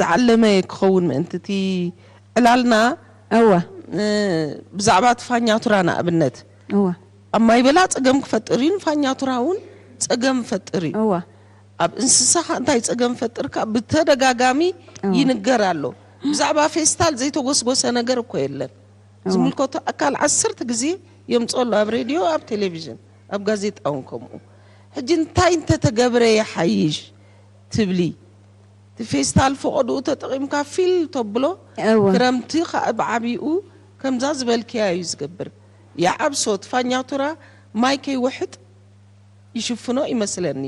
ዝዓለመ ክኸውን ምእንቲ እቲ ዕላልና እወ እ፣ ብዛዕባ እቲ ፋኛቱራ ንኣብነት እወ ኣብ ማይበላ ጸገም ክፈጥር እዩ፣ ንፋኛቱራ እውን ጸገም ፈጥር እዩ። እወ ኣብ እንስሳኻ እንታይ ጸገም ፈጥርካ ብተደጋጋሚ እወ። ይንገር ኣሎ። ብዛዕባ ፌስታል ዘይተጎስጎሰ ነገር እኮ የለን። እወ። ዝምልከቶ ኣካል ዓሰርተ ግዜ የምጽኦ ኣሎ፣ ኣብ ሬድዮ፣ ኣብ ቴሌቪዥን፣ ኣብ ጋዜጣ እውን ከምኡ። ሕጂ እንታይ እንተተገብረ ይሓይሽ ትብሊ? እቲ ፌስታል ፈቐድኡ ተጠቒምካ ፊል ተብሎ፣ እወ ክረምቲ ከዓ ብዓቢኡ ከምዛ ዝበልክያ እዩ ዝገብር። ይዓብሶ፣ እቲ ፋኛቱራ ማይ ከይወሕጥ ይሽፍኖ ይመስለኒ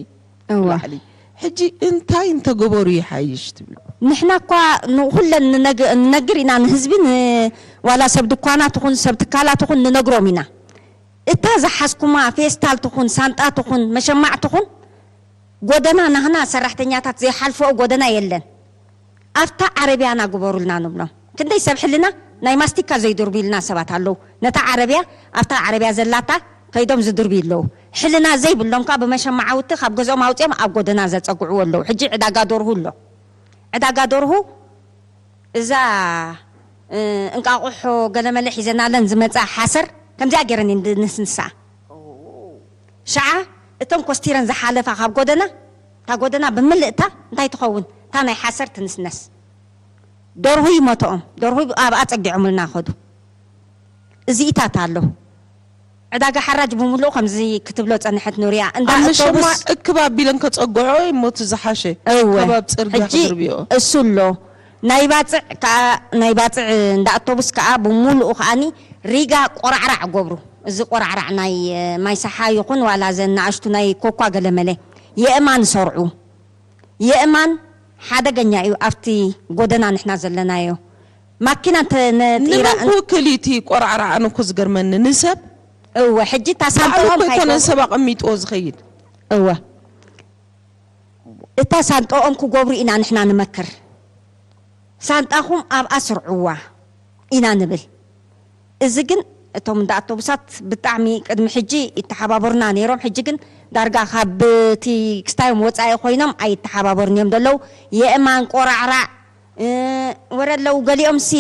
እወ ላዕሊ። ሕጂ እንታይ እንተገበሩ ይሓይሽ ትብሉ? ንሕና እኳ ንኩለን ንነግ- ንነግር ኢና ንህዝቢ ን- ዋላ ሰብ ድኳናት ትኹን ሰብ ትካላት ትኹን ንነግሮም ኢና። እታ ዝሓዝኩማ ፌስታል ትኹን ሳንጣ ትኹን መሸማዕ ትኹን ጎደና ናህና ሰራሕተኛታት ዘይሓልፈኦ ጎደና የለን። ኣብታ ዓረብያና ግበሩልና ንብሎም። ክንደይ ሰብ ሕልና ናይ ማስቲካ ዘይድርብዩልና ሰባት ኣለዉ። ነታ ዓረብያ ኣብታ ዓረብያ ዘላታ ከይዶም ዝድርብዩ ኣለዉ። ሕልና ዘይብሎም ከዓ ብመሸማዓውቲ ካብ ገዝኦም ኣውፅኦም ኣብ ጎደና ዘፀግዕዎ ኣለዉ። ሕጂ ዕዳጋ ደርሁ ኣሎ። ዕዳጋ ደርሁ እዛ እ፣ እንቃቑሖ ገለመለ ሒዘናለን ዝመፃ ሓሰር ከምዚኣ ገይረን እየን ዝንስንሳ። ሸዓ እተን ኮስቲረን ዝሓለፋ ካብ ጎደና እታ ጎደና ብምልእታ እንታይ ትኸውን እታ ናይ ሓሰር ትንስነስ። ደርሁ ይመትኦም፣ ደርሁ ኣብኣ ፀጊዖምልና ከዱ። እዚኢታት ኣሎ። ዕዳጋ ሓራጅ ብምሉኡ ከምዚ ክትብሎ ጸንሐት ኑርያ። እንዳ ኣብ መሸማዕ ኣውቶቡስ እክብ ኣቢለን ከጸግዖ እሞ እቲ ዝሓሸ እወ ከባብ ጽርግያ ሕጂ ክትርብዮ። እሱ ኣሎ። ናይ ባጽዕ ከኣ ናይ ባጽዕ እንዳ ኣውቶቡስ ከኣ ብምሉኡ ከኣኒ ሪጋ ቆራዕራዕ ገብሩ። እዚ ቆራዕራዕ ናይ እ፣ ማይ ሰሓ ይኹን ዋላ ዘን ንኣሽቱ ናይ ኮኳ ገለመለ የእማን ሰርዑ። የእማን ሓደገኛ እዩ። ኣብቲ ጎደና ንሕና ዘለናዮ ማኪና እንተ ነጢራ ንመን ክውክል እዩ እቲ ቆራዕራዕ? ኣነ እኮ ዝገርመኒ ንሰብ እወ ሕጂ እታ ባዕሉ ሳንጥኦም እኮ እንታይ ኣይኮነን ገ- ሰብ ኣቐሚጥዎ ዝኸይድ። እወ እታ ሳንጥኦም ክገብሩ ኢና ንሕና ንመክር። ሳንጣኹም ኣብኣ ስርዕዋ ኢና ንብል። እዚ ግን እቶም እንዳ ኣውቶቡሳት ብጣዕሚ ቅድሚ ሕጂ ይተሓባበሩና ነይሮም። ሕጂ ግን ዳርጋ ካብ እቲ ክስታዮም ወፃኢ ኮይኖም ኣይተሓባበሩን እዮም ዘለዉ። የእማን ቆራዕራዕ እ፣ ወረ ኣለዉ። ገሊኦም ሲ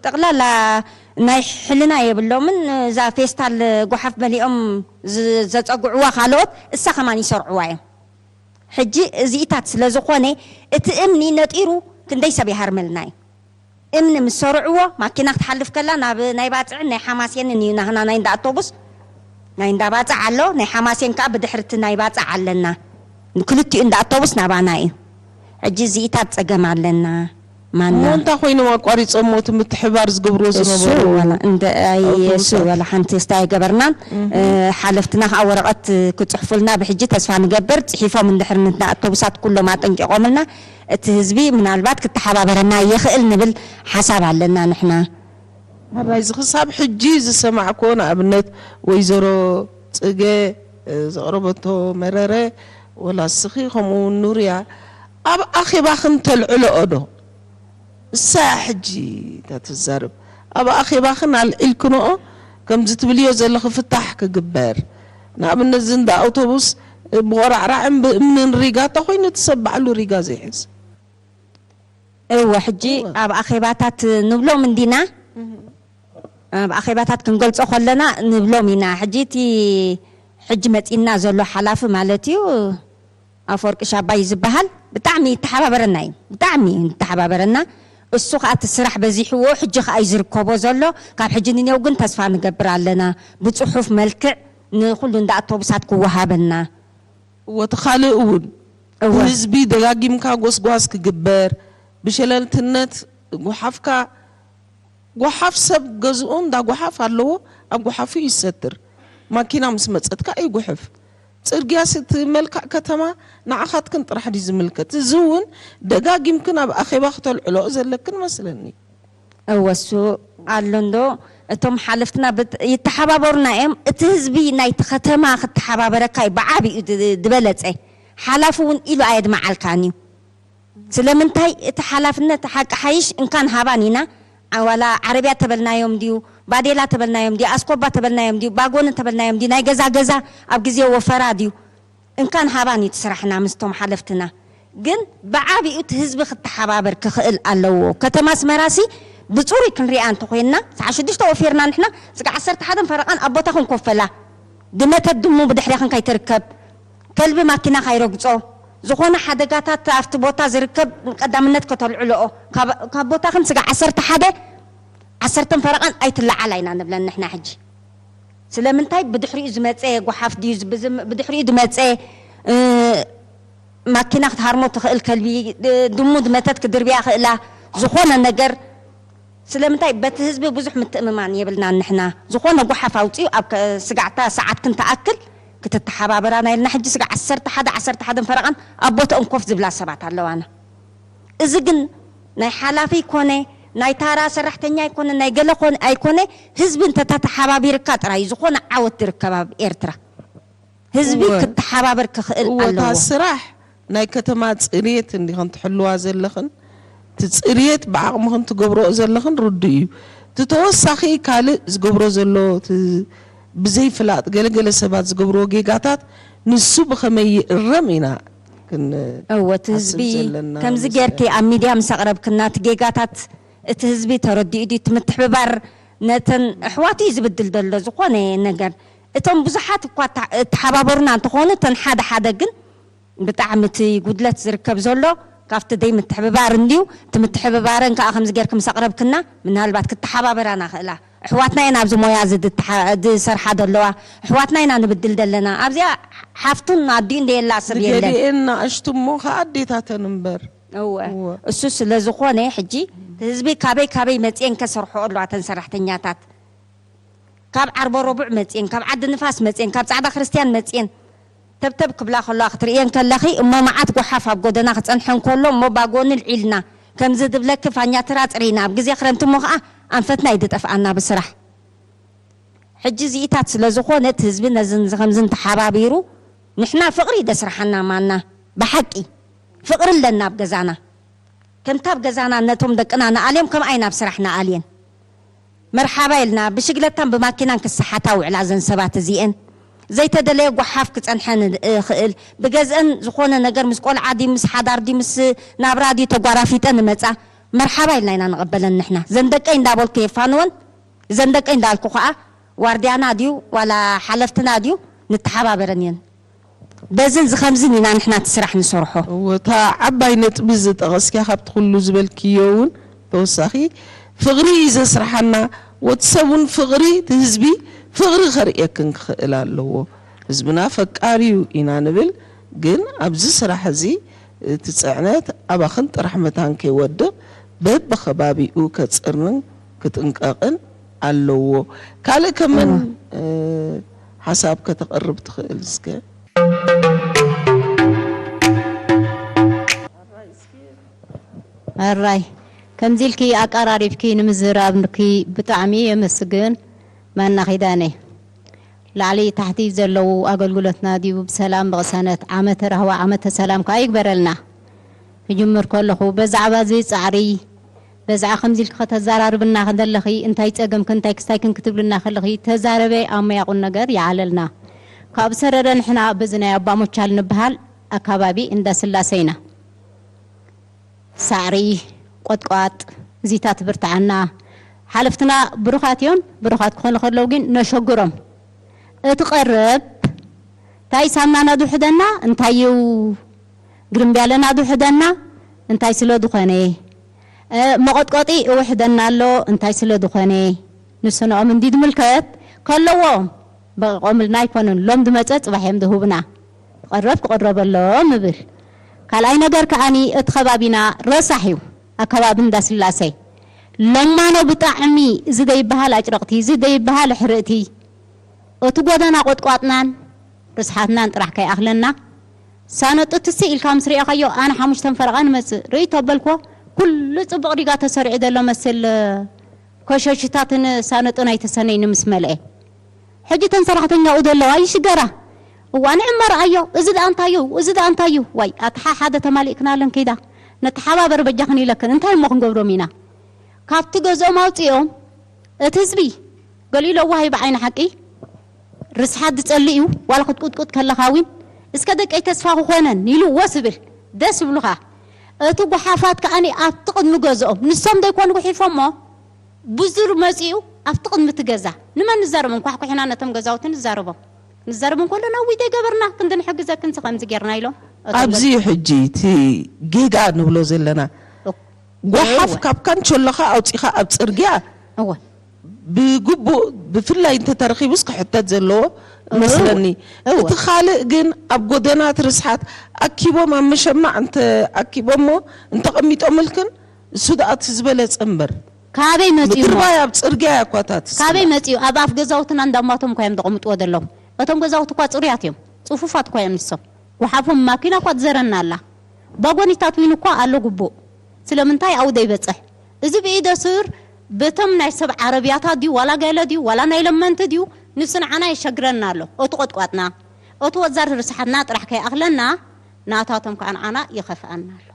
ጠቕላላ ናይ ሕልና የብሎምን። እዛ ፌስታል ጓሓፍ መሊኦም ዝ- ዘፀጉዕዋ ካልኦት እሳ ከማን ይሰርዕዋ እዮም። ሕጂ እዚኢታት ስለ ዝኾነ እቲ እምኒ ነጢሩ ክንደይ ሰብ ይሃርመልና እዩ። እምኒ ምስ ሰርዕዎ ማኪና ክትሓልፍ ከላ ናብ ናይ ባፅዕን ናይ ሓማሴንን እዩ ናህና ናይ እንዳ ኣውቶቡስ ናይ እንዳ ባፅዕ ኣሎ ናይ ሓማሴን ከዓ ብድሕርቲ ናይ ባፅዕ ኣለና። ክልቲኡ እንዳ ኣውቶቡስ ናባና እዩ። ሕጂ እዚኢታት ፀገም ኣለና ማና እሞ እንታይ ኮይኖም ኣቋሪፆም እቲ ምትሕባር ዝገብርዎ እሱ ዝነበሩ? ወላ እንደ ኣይ ኣውቶቡሳት። እሱ ወላ ሓንቲ ስታይ ገበርናን እ፣ ሓለፍትና ከዓ ወረቐት ክፅሕፉልና ብሕጂ ተስፋ ንገብር። ፅሒፎም እንድሕር ንዳ ኣውቶቡሳት ኩሎም ኣጠንቂቖምልና እቲ ህዝቢ ምናልባት ክተሓባበረና ይኽእል ንብል ሓሳብ ኣለና ንሕና። ሕራይ እዚ ክሳብ ሕጂ ዝሰማዕክዎ ንኣብነት ወይዘሮ ፅገ እ፣ ዘቕረበቶ መረረ ወላ እስኺ ከምኡ እውን ኑርያ ኣብ ኣኼባኽን ተልዕልኦ ዶ? እሳ ሕጂ እታ ትዛረብ ኣብ ኣኼባኽን ኣልዒልክንኦ ከምዚ ትብልዮ ዘለኺ ፍታሕ ክግበር ንኣብነት እዚ እንዳ ኣውቶቡስ ብቆራዕራዕን ብእምንን ሪጋ እታ ኮይኑ እቲ ሰብ ባዕሉ ሪጋ ዘይሕዝ እወ ሕጂ ኣብ ኣኼባታት ንብሎም እንዲና ኣብ ኣኼባታት ክንገልጾ ከለና ንብሎም ኢና። ሕጂ እቲ ሕጂ መጺና ዘሎ ሓላፊ ማለት እዩ ኣፈወርቂ ሻባይ ዝበሃል ብጣዕሚ ይተሓባበረና እዩ። ብጣዕሚ ይተሓባበረና። እሱ ከዓ እቲ ስራሕ በዚሕዎ ሕጂ ከዓ እዩ ዝርከቦ ዘሎ። ካብ ሕጂ ንኔው ግን ተስፋ ንገብር ኣለና ብፅሑፍ መልክዕ ንኩሉ እንዳ ኣውቶቡሳት ክወሃበና። እወ እቲ ካልእ እውን እወ ብህዝቢ ደጋጊምካ ጎስጓስ ክግበር ብሸለልትነት ጎሓፍካ ጎሓፍ ሰብ ገዝኡ እንዳ ጎሓፍ ኣለዎ ኣብ ጎሓፉ ይሰትር ማኪና ምስ መፀት ከዓ ይጉሕፍ ፅርግያስ እቲ መልክዕ ከተማ ንዓኻትክን ጥራሕ ድዩ ዝምልከት እዚ እውን ደጋጊምክን ኣብ ኣኼባ ክተልዕሎ ዘለክን መስለኒ እወ እሱ ኣሎ እንዶ እቶም ሓለፍትና ብጥ- ይተሓባበሩና እዮም። እቲ ህዝቢ ናይቲ ከተማ ክተሓባበረካ እዩ ብዓብኡ ድ- ዝበለፀ ሓላፊ እውን ኢሉ ኣየድመዓልካን እዩ። ስለምንታይ እቲ ሓላፍነት ሓቂ ሓይሽ እንካን ሃባን ኢና። ዋላ ዓረብያ ተበልናዮም ድዩ ባዴላ ተበልናዮም ድዩ ኣስኮባ ተበልናዮም ድዩ ባጎኒ ተበልናዮም ድዩ ናይ ገዛ ገዛ ኣብ ግዜ ወፈራ ድዩ እንካን ሃባን እዩ እቲ ስራሕና ምስቶም ሓለፍትና። ግን ብዓቢኡ እቲ ህዝቢ ክተሓባበር ክኽእል ኣለዎ። ከተማ ኣስመራሲ ብፅሩይ ክንሪኣ እንተኾይንና፣ ሰዓት ሽዱሽተ ወፊርና ንሕና፣ ስጋ ዓሰርተ ሓደን ፈረቓን ኣብ ቦታ ክንኮፈላ፣ ድመተት ድሙ ብድሕሬኽን ከይትርከብ፣ ከልቢ ማኪና ካይረግጾ፣ ዝኾነ ሓደጋታት ኣብቲ ቦታ ዝርከብ ቀዳምነት ከተልዕልኦ፣ ካብ፣ ካብ ቦታኽን ስጋ ዓሰርተ ሓደ፣ ዓሰርተን ፈረቓን ኣይትለዓላ ኢና ንብለን ንሕና ሕጂ። ስለምንታይ? ብድሕሪኡ ዝመጸ ጓሓፍ ድዩ ዝብዝም፣ ብድሕሪኡ ዝመጸ፣ እ፣ ማኪና ክትሃርሞ ትኽእል ከልቢ፣ እ፣ ድሙ ድመተት ክድርብያ ክእላ፣ ዝኾነ ነገር። ስለምንታይ? በቲ ህዝቢ ብዙሕ ምትእምማን የብልናን ንሕና። ዝኾነ ጓሓፍ ኣውጺኡ ኣብ ከ-፣ ስጋዕታ ሰዓት ክንትኣክል ክትተሓባበራና ኢልና። ሕጂ ስጋ ዓሰርተ ሓደ፣ ዓሰርተ ሓደን ፈረቓን ኣብ ቦትኦም ኮፍ ዝብላ ሰባት ኣለዋና። እዚ ግን ናይ ሓላፊ ኮነ፣ ናይ ታራ ሰራሕተኛ ኣይኮነ፣ ናይ ገለ ኮነ ኣይኮነ፣ ህዝቢ እንተተተሓባቢርካ ጥራይ እዩ ዝኾነ ዓወት ዝርከብ ኣብ ኤርትራ። ህዝቢ እወ። ክተሓባበር ክኽእል እወ፣ እታ ኣለዎ። ስራሕ ናይ ከተማ ጽርየት እንዲኽን ትሕልዋ ዘለኽን፣ እቲ ጽርየት ብዓቕምኽን ትገብርኦ ዘለኽን ርዱእ እዩ። እቲ ተወሳኺ ካልእ ዝገብሮ ዘሎ፣ እቲ ብዘይፍላጥ ገለገለ ሰባት ዝገብርዎ ጌጋታት፣ ንሱ ብኸመይ ይእረም ኢና ክን-፣ እወ፣ እቲ ሓስብ ህዝቢ ዘለና ከምዚ ይመስለኒ። ጌርኪ ኣብ ሚድያ ምስ ኣቕረብክና፣ እቲ ጌጋታት እቲ ህዝቢ ተረዲኡ ድዩ? እቲ ምትሕብባር ነተን ኣሕዋቱ እዩ ዝብድል ዘሎ ዝኾነ ነገር። እቶም ብዙሓት እኳ እታ-፣ እተሓባበሩና እንተኾኑ፣ እተን ሓደ ሓደ ግን ብጣዕሚ እቲ ጉድለት ዝርከብ ዘሎ ካብቲ ደይ ምትሕብባር እንድዩ። እቲ ምትሕብባረን ከዓ ከምዚ ጌርኪ ምስ ኣቕረብክና፣ ምናልባት ክተሓባበራና ክእላ። ኣሕዋትና እየን ኣብዚ ሞያ እዚ ድተሓ-፣ ዝሰርሓ ዘለዋ። ኣሕዋትና ኢና ንብድል ዘለና። ኣብዚኣ ሓፍቱን ኣዲኡን ደየላ ሰብ የለን። ንገሊኤን ንኣሽቱ እሞ ከዓ ኣዴታተን እምበር። እወ። እወ። እሱ ስለ ዝኾነ፣ ሕጂ ህዝቢ ካበይ ካበይ መጽኤን ከሰርሖ ኣለዋ፣ እተን ሰራሕተኛታት። ካብ ዓርቦ ረቡዕ መጽኤን፣ ካብ ዓዲ ንፋስ መጽኤን፣ ካብ ጻዕዳ ክርስትያን መጽኤን፣ ተብተብ ክብላ ከለዋ ክትርእየን ከለኺ፣ እሞ መዓት ጓሓፍ ኣብ ጎደና ክጸንሐን ከሎ፣ እሞ ባጎኒ ልዒልና፣ ከምዚ ዝብለኪ ፋኛትራ ጽሪና፣ ኣብ ግዜ ክረምቲ እሞ ኸኣ ኣንፈትና እዩ ዝጠፍኣና ብስራሕ። ሕጂ እዚኢታት ስለ ዝኾነ፣ እቲ ህዝቢ ነዝን ከምዝን ተሓባቢሩ፣ ንሕና ፍቕሪ ደስርሓና ማና፣ ብሓቂ ፍቕሪ ኣለና ኣብ ገዛና። ከምታ ኣብ ገዛና ነቶም ደቅና ንኣልዮም፣ ከምኣ ኢና ኣብ ስራሕ ንኣልየን። መርሓባ ኢልና፣ ብሽግለታን ብማኪናን ክሰሓታ ውዕላ እዘን ሰባት እዚኤን። ዘይተደለየ ጓሓፍ ክጸንሐን ይኽእል። ብገዝአን ዝኾነ ነገር ምስ ቆልዓ ድዩ፣ ምስ ሓዳር ድዩ፣ ምስ ናብራ ድዩ ተጓራፊጠን ይመጻ። መርሓባ ኢልና ኢና ንቐበለን ንሕና። እዘን ደቀይ እንዳበልኩ የፋንወን፣ እዘን ደቀይ እንዳልኩ ኸኣ ዋርድያና ድዩ፣ ዋላ ሓለፍትና ድዩ፣ ንተሓባበረን እየን። በዝን ዝኸምዝን ኢና ንሕና እቲ ስራሕ ንሰርሖ። እወ፣ እታ ዓባይ ነጥቢ ዝጠቐስኪያ ካብቲ ኩሉ ዝበልክዮ እውን ተወሳኺ ፍቕሪ እዩ ዘስርሓና። ወዲ ሰብ እውን ፍቕሪ፣ እቲ ህዝቢ ፍቕሪ ከርእየክን ክኽእል ኣለዎ። ህዝብና ፈቃሪ እዩ ኢና ንብል፣ ግን ኣብዚ ስራሕ እዚ እቲ ጽዕነት ኣባኽን ጥራሕ መታን ከይወድቕ በብኸባቢኡ ከጽርን ክጥንቀቕን ኣለዎ። ካልእ ከመን፣ እወ። እ፣ ሓሳብ ከተቕርብ ትኽእል እስከ? ኣራይ፣ ከምዚ ኢልኪ ኣቀራሪብኪ ንምዝራብኪ ብጣዕሚ የመስግን። ማና ኪዳነ፣ ላዕሊ ታሕቲ ዘለዉ ኣገልግሎትና ድዩ ብሰላም ብቕሳነት፣ ዓመተ ራህዋ ዓመተ ሰላም ከኣ ይግበረልና። ክጅምር ከለኹ፣ በዛዕባ እዚ ጻዕሪ፣ በዛዕባ ከምዚ ኢልኪ ከተዛራርብና ከለኺ፣ እንታይ ጸገምክን እንታይ ክስታይክን ክትብልና ከለኺ፣ ተዛረበ ኣመያቑን ነገር ይዓለልና። ካብ ሰረረ ንሕና በዚ ናይ ኣባ ሞቻል ንበሃል ኣካባቢ እንዳ ስላሴ ኢና። ሳዕሪ፣ ቆጥቋጥ፣ እዚታት ብርትዓና። ሓለፍትና ብሩኻት እዮም፣ ብሩኻት ክኾኑ ከለዉ ግን ነሸግሮም። እቲ ቀረብ፣ እንታይ ሳምናና ዝውሕደና፣ እንታይ እዩ ግርምብያለና ዝውሕደና፣ እንታይ ስለ ዝኾነ፣ እ፣ መቐጥቀጢ እውሕደና ኣሎ፣ እንታይ ስለ ዝኾነ፣ ንስንኦም እንዲ ዝምልከት ከለዎም፣ በቆምልና ኣይኮኑን፣ ሎም ዝመጸ ጽባሕ እዮም ዝህቡና። ክቕረብ ክቕረበሎም እብል። ካልኣይ ነገር ከኣኒ እቲ ከባቢና ረሳሕ እዩ። ኣከባቢ እንዳስላሴ ለማኖ ብጣዕሚ እዚ ዘይበሃል ኣጭረቕቲ፣ እዚ ዘይበሃል ኣሕርእቲ፣ እቲ ጎደና ቆጥቋጥናን ርስሓትናን ጥራሕ ከይኣኽለና፣ ሳነጡ ትስእ ኢልካ ምስ ርኤኻዮ፣ ኣነ ሓሙሽተን ፈረቓ ንመጽእ። ርእይቶ በልኮ፣ ኩሉ ጽቡቕ ዲጋ ተሰሪዑ ዘሎ መስል ኮሸሽታትን ሳነጡ ናይ ተሰነይ ንምስ መልአ። ሕጂ እተን ሰራሕተኛኡ ዘለዋ ይሽገራ። እዋ ንዕማ ረኣዮ፣ እዚ ደኣ እንታይ እዩ? እዚ ደኣ እንታይ እዩ? ዋይ፣ ኣታ ሓደ ተማሊእክናለን ኪዳ። ነተሓባበር በጃኽን ኢለክን፣ እንታይ እሞ ክንገብሮም ኢና? ካብቲ ገዝኦም ኣውጺኦም፣ እቲ ህዝቢ ገሊኡ ለዋህ እዩ ብዓይኒ ሓቂ። ርስሓት ዝጸልእ እዩ፣ ዋላ ክትቁጥቁጥ ከለኻ እውን፣ እስከ ደቀይ ተስፋ ክኾነን ኢሉ ወስ ይብል። ደስ ይብሉኻ። እቲ ጓሓፋት ከኣኒ ኣብቲ ቅድሚ ገዝኦም፣ ንሶም ዘይኮኑ ጉሒፎሞ፣ ብዙር መጺኡ ኣብቲ ቅድሚ እቲ ገዛ። ንመን ንዛረቦም? ኳሕኩሕና ነቶም ገዛውቲ ንዛረቦም። ንዛረቦም ከሎ፣ ነዊት ኣይገበርና፣ ክንዲ ንሕግዘክንሲ ከምዚ ጌርና ኢሎም። እቶም ኣብዚ ገዛ ሕጂ እቲ ጌጋ ንብሎ ዘለና፣ እኮ። ጓሓፍ እወ። ካብ ካንቸሎኻ ኣውጺኻ ኣብ ጽርግያ እወ። ብግቡእ፣ ብፍላይ እንተተረኺቡስ ክሕተት ዘለዎ እወ። መስለኒ። እወ። እቲ ካልእ ግን ኣብ ጎደናት ርስሓት ኣኪቦም ኣብ መሸማዕ እንተ ኣኪቦሞ እንተቐሚጦምልክን እሱ ደኣ እቲ ዝበለጸ እምበር። ካበይ መጺኡ እሞ? ምድርባይ ኣብ ጽርግያ እያ እኳ እታ ትስማዕ። ካበይ መጺኡ? ኣብ ኣፍ ገዛውትና እንዳማቶም እኳ እዮም ዘቐምጥዎ ዘለዉ። እቶም ገዛውቲ እኳ ጽሩያት እዮም። ጽፉፋት እኳ እዮም ንሶም። ጓሓፎም ማኪና እኳ ትዘረና ኣላ። ባጎኒታት ዊን እኳ ኣሎ ግቡእ። ስለምንታይ ኣብኡ ዘይበጽሕ? እዚ ብኢደ ስር በቶም ናይ ሰብ ዓረብያታት ድዩ፣ ዋላ ገለ ድዩ፣ ዋላ ናይ ለመንቲ ድዩ፣ ንሱ ንዓና የሸግረና ኣሎ። እቲ ቆጥቋጥና፣ እቲ ወዛር ርስሓትና ጥራሕ ከይኣኽለና፣ ናታቶም ከዓ ንዓና ይኸፍኣና ኣሎ።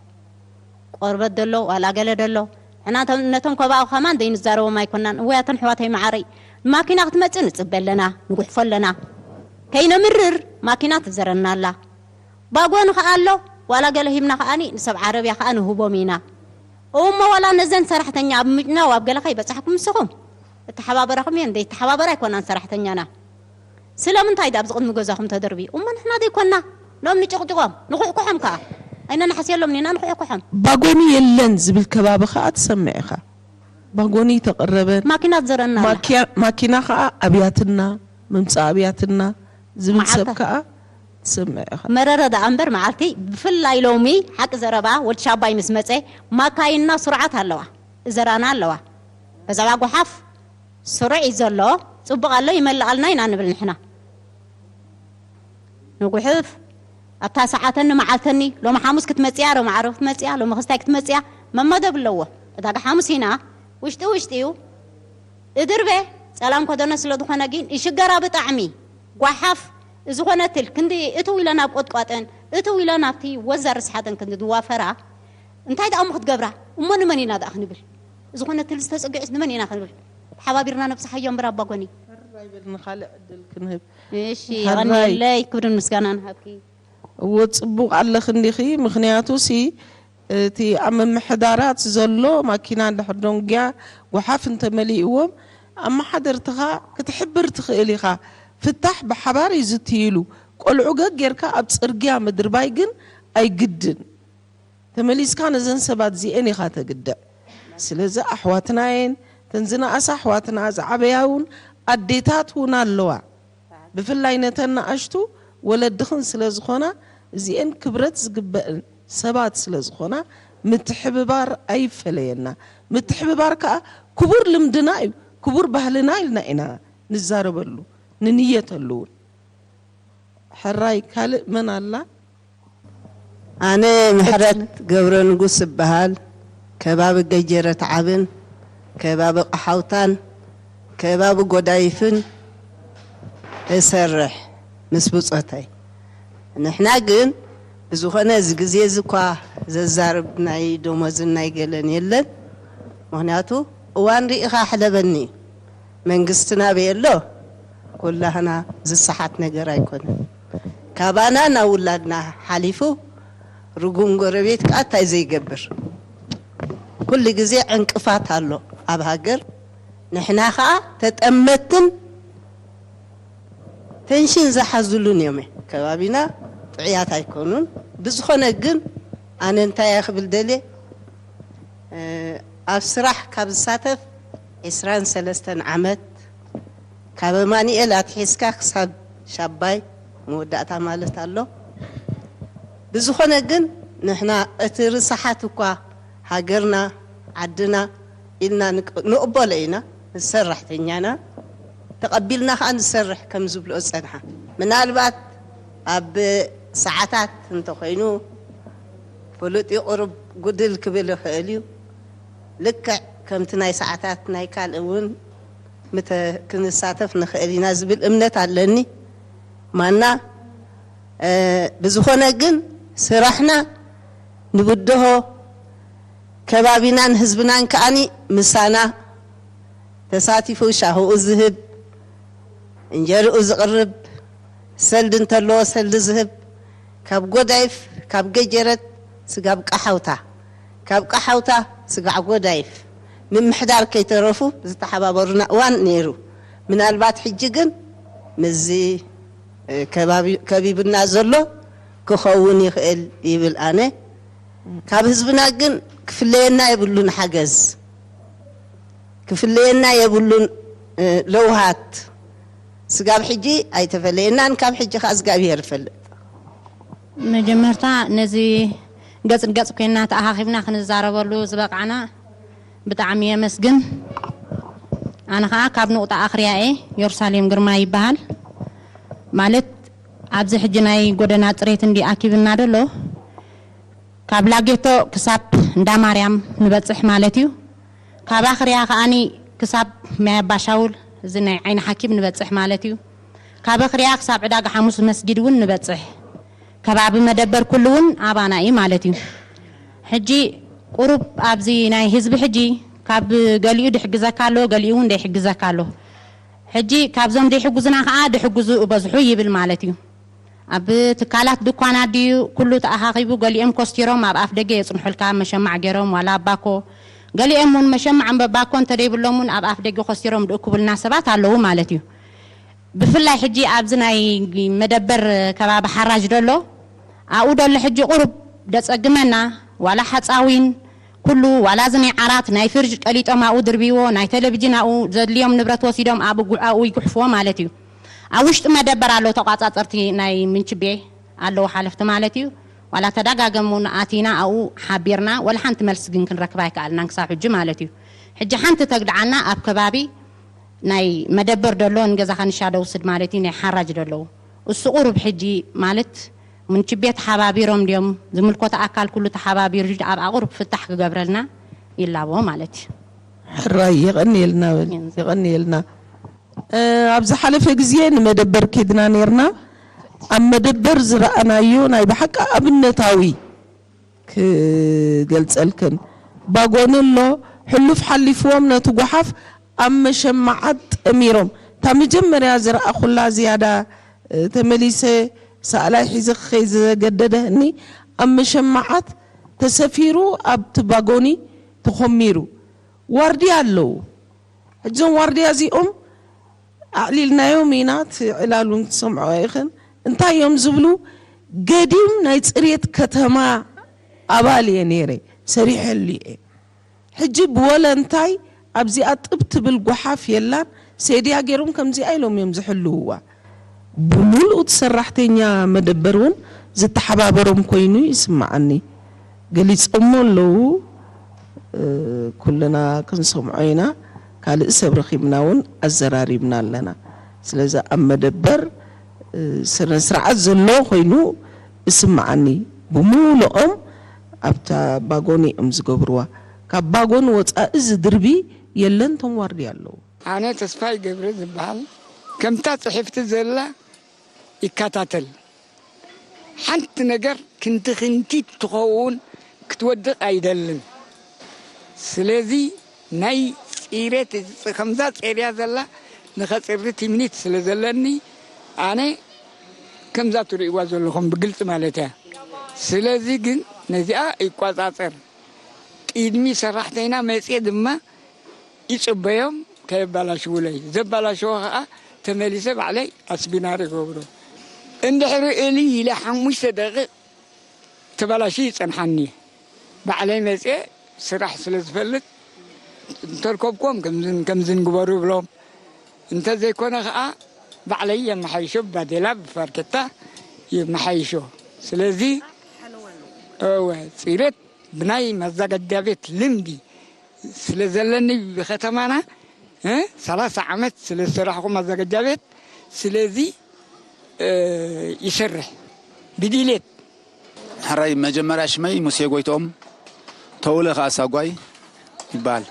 ቆርበት ደሎ፣ ዋላ ገለ ደሎ፣ ንሕና ነቶም፣ ነቶም ከባቢ ከማን ዘይንዛረቦም ኣይኮናን። እወ፣ ኣተን ኣሕዋተይ መዓረይ፣ ማኪና ክትመጽእ ንጽበ ኣለና፣ ንጉሕፎ ኣለና። ከይነምርር ማኪና ትዘረና ኣላ። ባጎኒ ከኣ ኣሎ፣ ዋላ ገለ ሂብና ከኣኒ ንሰብ ዓረብያ ከኣ ንህቦም ኢና። እሞ ዋላ ነዘን ሰራሕተኛ ኣብ ምጭናው ኣብ ገለ ከይበጻሕኩም ንስኹም እተሓባበራኹም እየን፣ ዘይተሓባበራ ኣይኮናን ሰራሕተኛና። ስለምንታይ ዳብ ዝቕድሚ ገዛኹም ተደርብዩ? እሞ ንሕና ዘይኮና ኖም ንጭቕጭቖም፣ ንኹሕኩሖም ከኣ። ኣይነንሓስየሎም ኒና ንኹሕኩሖም። ባጎኒ የለን ዝብል ከባቢ ከኣ ትሰምዕ ኢኻ። ባጎኒ ተቐረበን። ማኪና ትዘረና ኣላ። ማኪያ-፣ ማኪና ከኣ ኣብያትና፣ ምምጻእ ኣብያትና ዝብል ሰብ መዓልታ። ከኣ ትሰምዕ ኢኻ። መረረ ደኣ እምበር መዓልቲ፣ ብፍላይ ሎሚ፣ ሓቂ ዘረባ፣ ወዲ ሻባይ ምስ መጸ፣ ማካይንና ስሩዓት ኣለዋ፣ እዘራና ኣለዋ። በዛባ ጓሓፍ ስሩዕ እዩ ዘሎ፣ ጽቡቕ ኣሎ፣ ይመልኣልና ኢና ንብል ንሕና። ንጉሕፍ ኣብታ ሰዓተኒ መዓልተኒ፣ ሎሚ ሓሙስ ክትመጽያ፣ ሎሚ ዓርቢ ክትመጽያ፣ ሎሚ ክስታይ ክትመጽያ፣ መመደብ ኣለዎ። ዕዳጋ ሓሙስ ኢና፣ ውሽጢ ውሽጢ እዩ። እድርቤ ጸላም ኮደነ ስለ ዝኾነ ግን ይሽገራ ብጣዕሚ። ጓሓፍ ዝኾነ ትል ክንዲ እትው ኢለን ኣብ ቆጥቋጠን፣ እትው ኢለን ኣብቲ ወዛ ርስሓተን ክንዲ ዝዋፈራ፣ እንታይ ደኣ እሞ ክትገብራ? እሞ ንመን ኢና ደኣ ክንብል? ዝኾነ ትል ዝተጸግዕስ ንመን ኢና ክንብል? ተሓባቢርና ነብጽሓዮ እምበር ኣባ ጎኒ። ሕራይ በል፣ ንኻልእ ዕድል ክንህብ። እሺ፣ ሕራይ። የቐንየለይ፣ ክብርን ምስጋናን ሃብኪ። እወ፣ ጽቡቕ ኣለኺ እንዲኺ። ምኽንያቱሲ፣ እቲ ኣብ ምምሕዳራት ዘሎ ማኪና እንድሕር ደንጉያ፣ ጓሓፍ እንተመሊእዎም፣ ኣመሓደርትኻ ክትሕብር ትኽእል ኢኻ። ፍታሕ ብሓባር እዩ ዝትይሉ። ቆልዑ ገግ ጌርካ ኣብ ጽርግያ ምድርባይ ግን ኣይግድን። ተመሊስካ ነዘን ሰባት እዚኤን ኢኻ ተግድዕ። ስለዚ ኣሕዋትና እየን፣ እተን ዝነኣሳ ኣሕዋትና፣ ዝዓበያ እውን ኣዴታት እውን ኣለዋ። ብፍላይ ነተን ንኣሽቱ ወለድኽን ስለ ዝኾና፣ እዚኤን ክብረት ዝግበአን ሰባት ስለ ዝኾና፣ ምትሕብባር ኣይፈለየና። ምትሕብባር ከኣ ክቡር ልምድና እዩ፣ ክቡር ባህልና ኢልና ኢና ንዛረበሉ፣ ንንየተሉ እውን። ሕራይ ካልእ መን ኣላ? ኣነ ምሕረት ገብረ ንጉስ እበሃል። ከባቢ ገጀረት ዓብን፣ ከባቢ ቐሓውታን፣ ከባቢ ጎዳይፍን እሰርሕ ምስ ብጾተይ። ንሕና ግን ብዝኾነ እዚ ግዜ እዚ እኳ ዘዛርብ ናይ ደሞዝን ናይ ገለን የለን። ምኽንያቱ እዋን ርኢኻ ሕለበኒ እዩ። መንግስትና በየሎ ኩላህና ዝሰሓት ነገር ኣይኮነን። ካባና ናብ ውላድና ሓሊፉ ርጉም ጎረቤት ከኣ እንታይ ዘይገብር? ኩሉ ግዜ ዕንቅፋት ኣሎ ኣብ ሃገር። ንሕና ከኣ ተጠመትን ቴንሽን ዝሓዙሉን እዮም። ከባቢና ጥዑያት ኣይኮኑን። ብዝኾነ ግን ኣነ እንታይ እየ ክብል ደልየ፣ እ፣ ኣብ ስራሕ ካብ ዝሳተፍ ዕስራን ሰለስተን ዓመት፣ ካብ ኣማኑኤል ኣትሒዝካ ክሳብ ሻባይ መወዳእታ ማለት ኣሎ። ብዝኾነ ግን ንሕና እቲ ርስሓት እኳ ሃገርና፣ ዓድና ኢልና ንቅ-፣ ንቕበሎ ኢና፣ ንሰራሕተኛና ተቐቢልና ከኣ ንሰርሕ ከም ዝብልኦ ዝጸንሓ። ምናልባት ኣብ ሰዓታት እንተኾይኑ ፍሉጥ እዩ፣ ቁሩብ ጉድል ክብል ይኽእል እዩ። ልክዕ ከምቲ ናይ ሰዓታት ናይ ካልእ እውን ምተ-፣ ክንሳተፍ ንኽእል ኢና ዝብል እምነት ኣለኒ። ማና፣ እ፣ ብዝኾነ ግን ስራሕና ንብድሆ፣ ከባቢናን ህዝብናን ከኣኒ ምሳና ተሳቲፉ ሻህኡ ዝህብ፣ እንጀርኡ ዝቕርብ፣ ሰልዲ እንተለዎ ሰልዲ ዝህብ፣ ካብ ጎዳይፍ፣ ካብ ገጀረት፣ ስጋብ ቃሓውታ፣ ካብ ቃሓውታ ስጋዕ ጎዳይፍ ምምሕዳር ከይተረፉ ዝተሓባበሩና እዋን ነይሩ። ምናልባት ሕጂ ግን ምስዚ ከባቢ ከቢብና ዘሎ ክኸውን ይኽእል ይብል ኣነ። ካብ ህዝብና ግን ክፍለየና የብሉን ሓገዝ፣ ክፍለየና የብሉን ለውሃት። ስጋብ ሕጂ ኣይተፈለየናን፣ ካብ ሕጂ ከኣ እግዚኣብሔር ይፈልጥ። መጀመርታ ነዚ ገጽ ንገጽ ኮይና ተኣኻኺብና ክንዛረበሉ ዝበቃዕና ብጣዕሚ የመስግን። ኣነ ኸዓ ካብ ንቑጣ ኣኽርያ እየ። የሩሳሌም ግርማ ይበሃል። ማለት ኣብዚ ሕጂ ናይ ጎደና ጽሬት እንዲ ኣኪብና ደሎ ካብ ላጌቶ ክሳብ እንዳ ማርያም ንበጽሕ ማለት እዩ። ካብ ኣኽርያ ከዓኒ ክሳብ ማይ ኣባሻውል እዚ ናይ ዓይኒ ሓኪም ንበጽሕ ማለት እዩ። ካብ ኣኽርያ ክሳብ ዕዳጋ ሓሙስ መስጊድ እውን ንበጽሕ። ከባቢ መደበር ኩሉ እውን ኣባና እዩ ማለት እዩ። ሕጂ ቁሩብ ኣብዚ ናይ ህዝቢ ሕጂ ካብ ገሊኡ ድሕግዘካ ኣሎ፣ ገሊኡ እውን ደይሕግዘካ ኣሎ። ሕጂ ካብዞም ደይሕጉዝና ከዓ ድሕጉዙ እበዝሑ ይብል ማለት እዩ። ኣብ ትካላት ድኳናት ድዩ ኩሉ ተኣኻኺቡ፣ ገሊኦም ኮስቲሮም ኣብ ኣፍ ደገ የጽንሑልካ፣ መሸማዕ ገይሮም ዋላ ኣብ ባኮ፣ ገሊኦም እውን መሸማዕ እምበ ባኮ እንተደይብሎም እውን ኣብ ኣፍ ደገ ኮስቲሮም ድእክቡልና ሰባት ኣለዉ ማለት እዩ። ብፍላይ ሕጂ ኣብዚ ናይ መደበር ከባቢ ሓራጅ ደሎ ኣብኡ ደሎ ሕጂ ቁሩብ ደጸግመና ዋላ ሓጻዊን ኩሉ ዋላ እዚ ናይ ዓራት ናይ ፍርጅ ቀሊጦም ኣብኡ ድርብይዎ ናይ ቴሌቪዥን ኣብኡ ዘድልዮም ንብረት ወሲዶም ኣብ ጉዕ ኣብኡ ይጉሕፍዎ ማለት እዩ። ኣብ ውሽጢ መደበር ኣለዉ ተቋጻጸርቲ ናይ ምንችቤ ኣለዉ ሓለፍቲ ማለት እዩ። ዋላ ተደጋገሙ ኣቲና ኣብኡ ሓቢርና ወላ ሓንቲ መልሲ ግን ክንረክብ ኣይከኣልናን ክሳብ ሕጂ ማለት እዩ። ሕጂ ሓንቲ ተግድዓና ኣብ ከባቢ ናይ መደበር ደሎ ንገዛኻ ንሻ ደውስድ ማለት እዩ ናይ ሓራጅ ደለዉ እሱ ቁሩብ ሕጂ ማለት ምንችቤ ተሓባቢሮም ድዮም ዝምልኮተ ኣካል ኩሉ ተሓባቢሩ ኣብ ኣቁሩብ ፍታሕ ክገብረልና ይላቦ ማለት እዩ። ሕራይ የቐንየልና በል የቐንየልና። ኣብ ዝሓለፈ ግዜ ንመደበር ኬድና ነርና። ኣብ መደበር ዝረኣናዮ ናይ ብሓቂ ኣብነታዊ ክገልጸልክን ባጎኒ ኣሎ። ሕሉፍ ሓሊፍዎም ነቲ ጓሓፍ ኣብ መሸማዓት ጠሚሮም። እታ መጀመርያ ዝረኣኹላ ዝያዳ ተመሊሰ ሳእላይ ሒዘ ክኸይድ ዘገደደኒ ኣብ መሸማዓት ተሰፊሩ ኣብቲ ባጎኒ ተኾሚሩ ዋርድያ ኣለዉ። ሕጂ እዞም ዋርድያ እዚኦም ኣዕሊልናዮም ኢና፣ እቲ ዕላል እውን ክትሰምዖ ኢኽን። እንታይ እዮም ዝብሉ? ገዲም ናይ ፅሬት ከተማ ኣባል እየ ነይረ፣ ሰሪሐሉ እየ። ሕጂ ብወለ እንታይ ኣብዚኣ ጥብ ትብል ጓሓፍ የላን፣ ሴድያ ገይሮም ከምዚኣ ኢሎም እዮም ዝሕልውዋ። ብምሉኡ እቲ ሰራሕተኛ መደበር እውን ዝተሓባበሮም ኮይኑ ይስምዓኒ። ገሊጾሞ ኣለዉ፣ ኩልና ክንሰምዖ ኢና። ካልእ ሰብ ረኺብና እውን ኣዘራሪብና ኣለና። ስለዚ ኣብ መደበር ስነ ስርዓት ዘሎ ኮይኑ እስምዓኒ። ብምሉኦም ኣብታ ባጎኒ እዮም ዝገብርዋ። ካብ ባጎኒ ወፃኢ ዝድርቢ የለን፣ እቶም ዋርድያ ኣለዉ። ኣነ ተስፋይ ገብረ ዝበሃል ከምታ ፅሕፍቲ ዘላ ይከታተል። ሓንቲ ነገር ክንዲ ክንዲ ትኸውን ክትወድቕ ኣይደልን። ስለዚ ናይ ፂሬት ከምዛ ፂርያ ዘላ ንኸፅሪ ትምኒት ስለ ዘለኒ ኣነ ከምዛ ትርእይዋ ዘለኹም ብግልፂ ማለት እያ። ስለዚ ግን ነዚኣ ይቆፃፀር። ቅድሚ ሰራሕተይና መፅየ ድማ ይፅበዮም ከየባላሽውለይ። ዘባላሸዎ ከዓ ተመሊሰ ባዕለይ ኣስቢናር ይገብሮ። እንድሕሪ እሊ ኢለ ሓሙሽተ ደቂቕ ተባላሽዩ ይፀንሓኒ። ባዕለይ መፅየ ስራሕ ስለ ዝፈልጥ እንተርከብኩም ከምዝን ከምዝን ግበሩ ይብሎም። እንተዘይኮነ ከዓ ባዕለይ የመሓይሾ ብባዴላ ብፋርኬታ የመሓይሾ። ስለዚ እወ ፅሬት ብናይ መዘጋጃ ቤት ልምዲ ስለ ዘለኒ ብከተማና እ ሰላሳ ዓመት ስለ ዝሰራሕኹ መዘጋጃ ቤት ስለዚ እ ይሰርሕ ብድሌት። ሕራይ መጀመርያ ሽመይ ሙሴ ጎይትኦም ተውለ ከኣ ሳጓይ ይበሃል።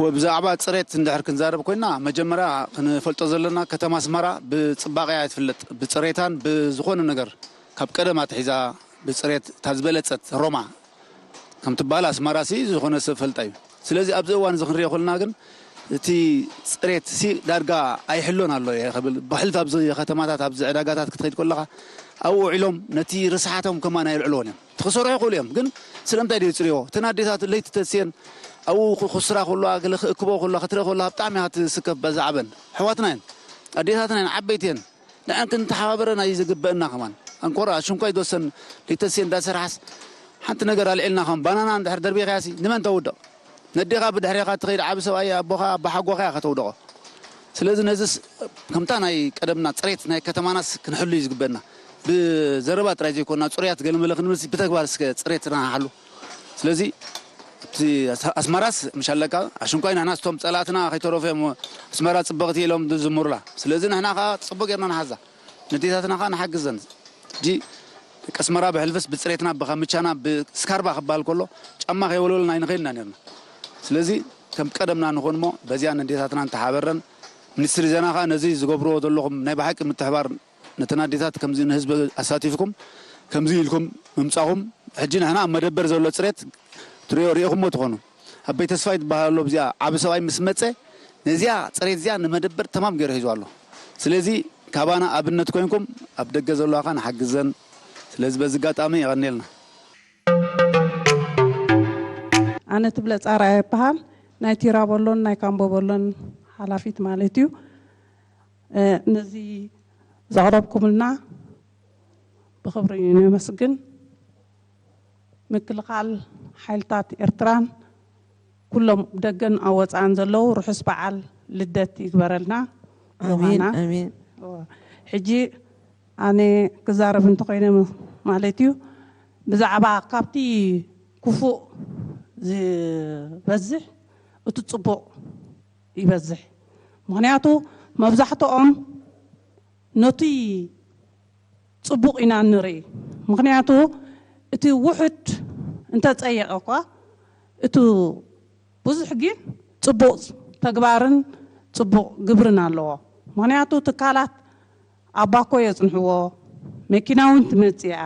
ወ ብዛዕባ ጽሬት እንድሕር ክንዛረብ ኮይና መጀመርያ ክንፈልጦ ዘለና ከተማ ኣስመራ ብጽባቐያ እያ ትፍለጥ። ብጽሬታን ብዝኾነ ነገር ካብ ቀደም ኣትሒዛ ብጽሬት እታ ዝበለጸት ሮማ ከም ትበሃል ኣስመራ ሲ ዝኾነ ሰብ ፈልጣ እዩ። ስለዚ ኣብዚ እዋን እዚ ክንሪኦ ከለና ግን እቲ ጽሬት ሲ ዳርጋ ኣይሕሎን ኣሎ እየ ክብል። ብሕልፊ ኣብዚ ከተማታት፣ ኣብዚ ዕዳጋታት ክትኸይድ ከለኻ፣ ኣብኡ ውዒሎም ነቲ ርስሓቶም ከማን ኣየልዕልዎን እዮም። እቲ ክሰርሑ ይኽእሉ እዮም፣ ግን ስለምንታይ ድዩ ጽርዮ? እተን ኣዴታት ለይቲ ተስየን ኣብኡ ክስራ ከለዋ፣ ገለ ክእክቦ ከለዋ፣ ክትርኢ ከለዋ ብጣዕሚ እያ ትስከፍ። በዛ ዓበን ኣሕዋትና እየን፣ ኣዴታትና እየን፣ ዓበይቲ እየን። ንዐን ክንተሓባበረን እዩ ዝግበእና። ከማን ኣንኮራ ሽንኳይ ዝወሰን ለይቲ ተስየን እንዳሰርሓስ ሓንቲ ነገር ኣልዒልና ከም ባናና እንድሕር ደርቢኻያሲ ንመን ተውድቕ? ነዴኻ ብድሕሬኻ ትኸይድ ዓቢ ሰብኣይ፣ ኣቦኻ ኣቦሓጎኻ እያ ከተውድቖ። ስለዚ ነዚስ ከምታ ናይ ቀደምና ጽሬት ናይ ከተማናስ ክንሕሉ እዩ ዝግበና። ብዘረባ ጥራይ ዘይኮና ጽሩያት ገለመለ ክንብልሲ ብተግባር እስከ ጽሬትና ንሓሉ። ስለዚ እቲ ኣስ- ኣስመራስ ምሻለካ ኣሽንኳይ ንሕና ስቶም ጸላእትና ከይተረፉ እዮም ኣስመራ ጽብቕቲ ኢሎም ዝዝምሩላ። ስለዚ ንሕና ከኣ ጽቡቕ ጌርና ንሓዛ። ነዴታትና ከኣ ንሓግዘን። ሕጂ ደቂ ኣስመራ ብሕልፍስ ብጽሬትና ብካምቻና ብስካርባ ክበሃል ከሎ ጫማ ከይወልወልና ኣይንኸይድና ነርና። ስለዚ ከም ቀደምና ንኾን እሞ በዚኣ ነዴታትና እንተሓበረን። ሚኒስትሪ ዜና ከኣ ነዚ ዝገብርዎ ዘለኹም ናይ ብሓቂ ምትሕባር ነተን ኣዴታት ከምዚ ንህዝቢ ኣሳቲፍኩም ከምዚ ኢልኩም ምምጻኹም ሕጂ ንሕና ኣብ መደበር ዘሎ ጽሬት ትሪኦ ሪኢኹሞ ትኾኑ። ኣበይ ተስፋይ ትበሃል ኣሎ። ብዚኣ ዓቢ ሰብኣይ ምስ መጸ ነዚኣ ጽሬት እዚኣ ንመደበር ተማም ገይሩ ሒዙ ኣሎ። ስለዚ ካባና ኣብነት ኮይንኩም ኣብ ደገ ዘለዋ ከኣ ንሓግዘን። ስለዚ በዚ ኣጋጣሚ የቐንየልና። ኣነ ትብለ ጻራ ይበሃል። ናይ ቲራ ቦሎን ናይ ካምቦ ቦሎን ሓላፊት ማለት እዩ። ነዚ ዘቕረብኩምልና ብኽብሪ ነመስግን። ምክልኻል ሓይልታት ኤርትራን ኩሎም ደገን ኣብ ወፃእን ዘለዉ ርሑስ በዓል ልደት ይግበረልና። ኣሜን ኣሜን። ሕጂ ኣነ ክዛረብ እንተኮይነ ማለት እዩ ብዛዕባ ካብቲ ክፉእ ዝበዝሕ እቲ ፅቡቕ ይበዝሕ። ምክንያቱ መብዛሕትኦም ነቲ ፅቡቕ ኢና ንርኢ። ምክንያቱ እቲ ውሑድ እንተፀየቐ እኳ እቲ ብዙሕ ግን ፅቡቕ ተግባርን ፅቡቕ ግብርን ኣለዎ። ምክንያቱ ትካላት ኣብ ባኮ የፅንሕዎ፣ መኪና እውን ትመፅእ እያ፣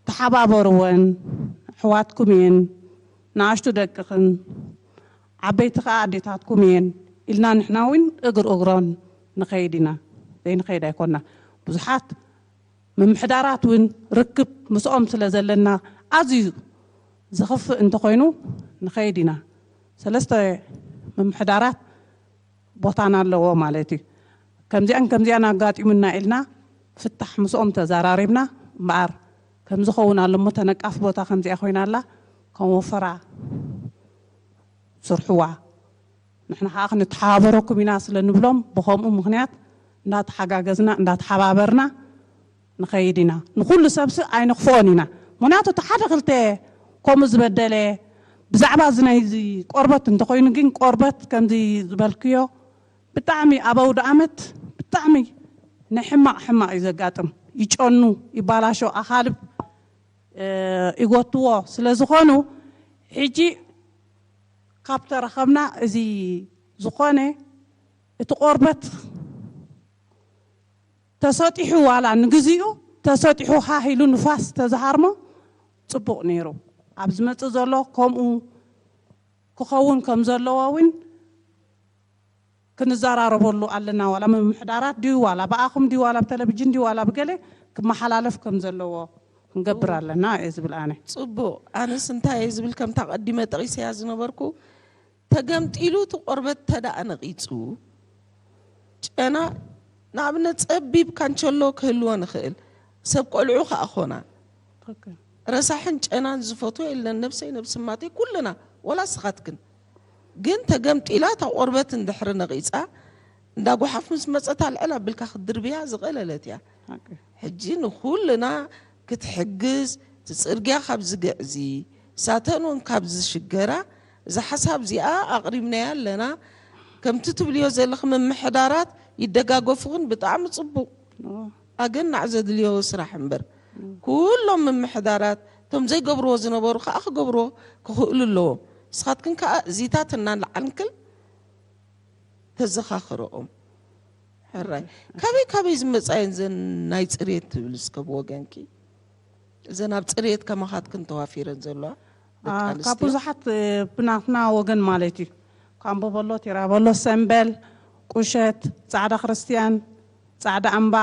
ተሓባበርወን፣ ኣሕዋትኩም እየን፣ ንኣሽቱ ደቅኽን ዓበይቲ ከዓ ኣዴታትኩም እየን ኢልና ንሕና እውን እግር እግሮን ንኸይድ ኢና። ዘይንኸይድ ኣይኮና። ብዙሓት ምምሕዳራት እውን ርክብ ምስኦም ስለ ዘለና ኣዝዩ ዘኽፍእ እንተኾይኑ ንኸይድ ኢና። ሰለስተ ምምሕዳራት ቦታና ኣለዎ ማለት እዩ። ከምዚኣን ከምዚኣን ኣጋጢሙና ኢልና ፍታሕ ምስኦም ተዘራሪብና እምበኣር ከምዚ ኸውን ኣሎ እሞ ተነቃፍ ቦታ ከምዚኣ ኮይና ኣላ ከም ወፈራ ስርሕዋ ንሕና ከዓ ክንተሓባበረኩም ኢና ስለ ንብሎም ብኸምኡ ምኽንያት እንዳተሓጋገዝና እንዳተሓባበርና ንኸይድ ኢና። ንኹሉ ሰብሲ ኣይንኽፍኦን ኢና። ምኽንያቱ እቲ ሓደ ክልተ ከምኡ ዝበደለ ብዛዕባ እዚ ናይዚ ቆርበት እንተኾይኑ ግን ቆርበት ከምዚ ዝበልክዮ ብጣዕሚ ኣብ ኣውደ ኣመት ብጣዕሚ ናይ ሕማቕ ሕማቕ እዩ ዘጋጥም። ይጨኑ፣ ይባላሾ፣ ኣኻልብ ይጎትዎ ስለ ዝኾኑ ሕጂ ካብ ተረኸብና እዚ ዝኾነ እቲ ቆርበት ተሰጢሑ ዋላ ንግዚኡ ተሰጢሑ ሃህ ኢሉ ንፋስ ተዝሃርሞ ፅቡቕ ነይሩ። ኣብ ዝመፅእ ዘሎ ከምኡ ክኸውን ከም ዘለዎ እውን ክንዘራረበሉ ኣለና። ዋላ ምምሕዳራት ድዩ ዋላ ብኣኹም ድዩ ዋላ ብቴሌቪዥን ድዩ ዋላ ብገለ ክመሓላለፍ ከም ዘለዎ ክንገብር ኣለና እየ ዝብል ኣነ። ፅቡቕ። ኣነስ እንታይ እየ ዝብል ከምታ ቀዲመ ጠቒሰያ ዝነበርኩ ተገምጢሉ እቲ ቆርበት ተደኣ ነቒፁ ጨና ንኣብነት ጸቢብ ካንቸሎ ክህልወን ይኽእል ሰብ ቆልዑ ከኣ ኾና ረሳሕን ጨናን ዝፈትዎ የለን ነብሰይ ነብሲ ማተይ ኩልና ወላ ስኻትክን ግን ተገምጢላ እታ ቆርበት እንድሕሪ ነቒፃ እንዳ ጓሓፍ ምስ መፀት ኣልዕል ኣቢልካ ክትድርብያ ዝቐለለት እያ ሕጂ ንኹልና ክትሕግዝ እቲ ፅርግያ ካብ ዝግዕዚ ሳተን እውን ካብ ዝሽገራ እዛ ሓሳብ እዚኣ ኣቕሪብናያ ኣለና ከምቲ ትብልዮ ዘለኺ ምምሕዳራት ይደጋገፉኽን ብጣዕሚ ፅቡቕ ኣገናዕ ዘድልዮ ስራሕ እምበር ኩሎም ምምሕዳራት እቶም ዘይገብርዎ ዝነበሩ ከዓ ክገብርዎ ክኽእሉ ኣለዎም ንስኻትክን ከዓ እዚታት እናለዓልክን ተዘኻኽረኦም ሕራይ ካበይ ካበይ ዝመፃ እየን ዘን ናይ ፅሬት ትብል እስከ ብወገንኪ እዘን ኣብ ፅሬት ከማኻትክን ተዋፊረን ዘለዋ ደቂ ካብ ኣንስትዮ ብዙሓት ብናትና ወገን ማለት እዩ ካምቦ በሎ፣ ቲራ በሎ፣ ሰምበል፣ ቁሸት፣ ጻዕዳ ክርስትያን፣ ጻዕዳ ኣምባ፣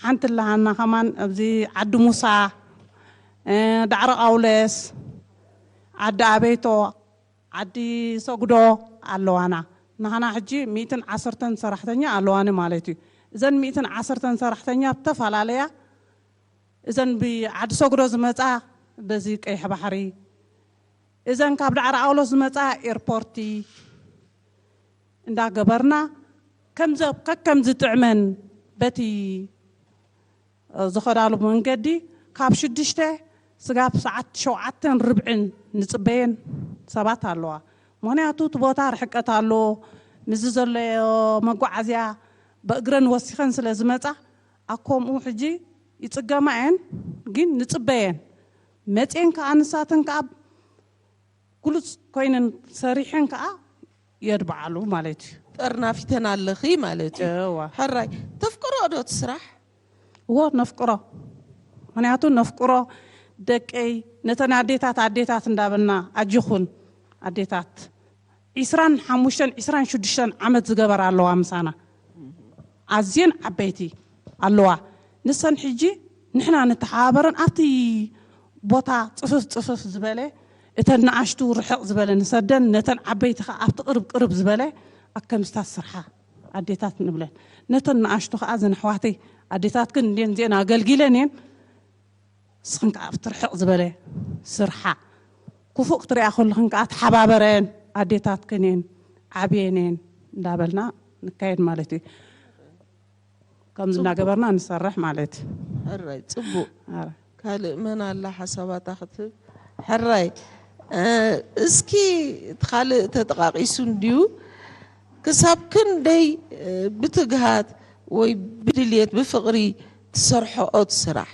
ሓንቲ ኣለሃና ከማን ኣብዚ ዓዲ ሙሳ፣ እ፣ ዳዕሮ ቃውለስ፣ ዓዲ ኣበይቶ፣ ዓዲ ሰጉዶ ኣለዋና። ንሃና ሕጂ ሚእትን ዓሰርተን ሰራሕተኛ ኣለዋኒ ማለት እዩ። እዘን ሚእትን ዓሰርተን ሰራሕተኛ ብተፈላለያ፣ እዘን ብዓዲ ሰጉዶ ዝመጻ በዚ ቀይሕ ባሕሪ፣ እዘን ካብ ዳዕሮ ቃውለስ ዝመጻ ኤርፖርቲ እንዳገበርና፣ ከምዘ-፣ ከከም ዝጥዕመን በቲ ዝኸዳሉ መንገዲ ካብ ሽዱሽተ ስጋብ ሰዓት ሸውዓተን ርብዕን ንጽበየን ሰባት ኣለዋ። ምኽንያቱ እቲ ቦታ ርሕቀት ኣሎ፣ ምስዚ ዘሎ መጓዓዝያ ብእግረን ወሲኸን ስለ ዝመጻ፣ ኣብ ከምኡ ሕጂ ይጽገማ እየን፣ ግን ንጽበየን። መጽየን ከኣ ንሳተን ከኣ ግሉጽ ኮይነን ሰሪሐን ከኣ የድብዓሉ ማለት እዩ። ጠርናፊተን ኣለኺ ማለት እዩ። እዋ። ሕራይ፣ ተፍቅሮ ዶ እቲ ስራሕ? እዎ፣ ነፍቅሮ። ምኽንያቱ ነፍቅሮ ደቀይ፣ ነተን ኣዴታት፣ ኣዴታት እንዳበልና፣ ኣጆኹን ኣዴታት፣ ዒስራን ሓሙሽተን ዒስራን ሽዱሽተን ዓመት ዝገበራ ኣለዋ ምሳና። ኣዝየን ዓበይቲ ኣለዋ። ንሰን ሕጂ ንሕና ንተሓባበረን፣ ኣብቲ ቦታ ጽፍፍ ጽፍፍ ዝበለ፣ እተን ንኣሽቱ ርሕቕ ዝበለ ንሰደን፣ ነተን ዓበይቲ ከኣ ኣብቲ ቅርብ ቅርብ ዝበለ ኣከምስታት ስርሓ ኣዴታት ንብለን። ነተን ንኣሽቱ ከኣ፣ እዘን ኣሕዋተይ ኣዴታትክን እንድየን፣ እዚአን ኣገልጊለን እየን፣ ንስኽን ከኣ ኣብቲ ርሕቕ ዝበለ ስርሓ። ክፉእ ክትሪኣ ከለኽን ከኣ ተሓባበረን፣ ኣዴታትክን እየን፣ ዓብየን እየን እንዳበልና ንካየድ ማለት እዩ። ከምዚ ጽቡቅ። እናገበርና ንሰርሕ ማለት እዩ። ሕራይ፣ ጽቡቅ። ኣረ። ካልእ መን ኣላ ሓሳባታ ክትህብ? ሕራይ፣ እ፣ እስኪ እቲ ካልእ ተጠቃቂሱ እንድዩ፣ ክሳብ ክንደይ፣ እ፣ ብትግሃት ወይ ብድልየት ብፍቅሪ ትሰርሖኦ እቲ ስራሕ?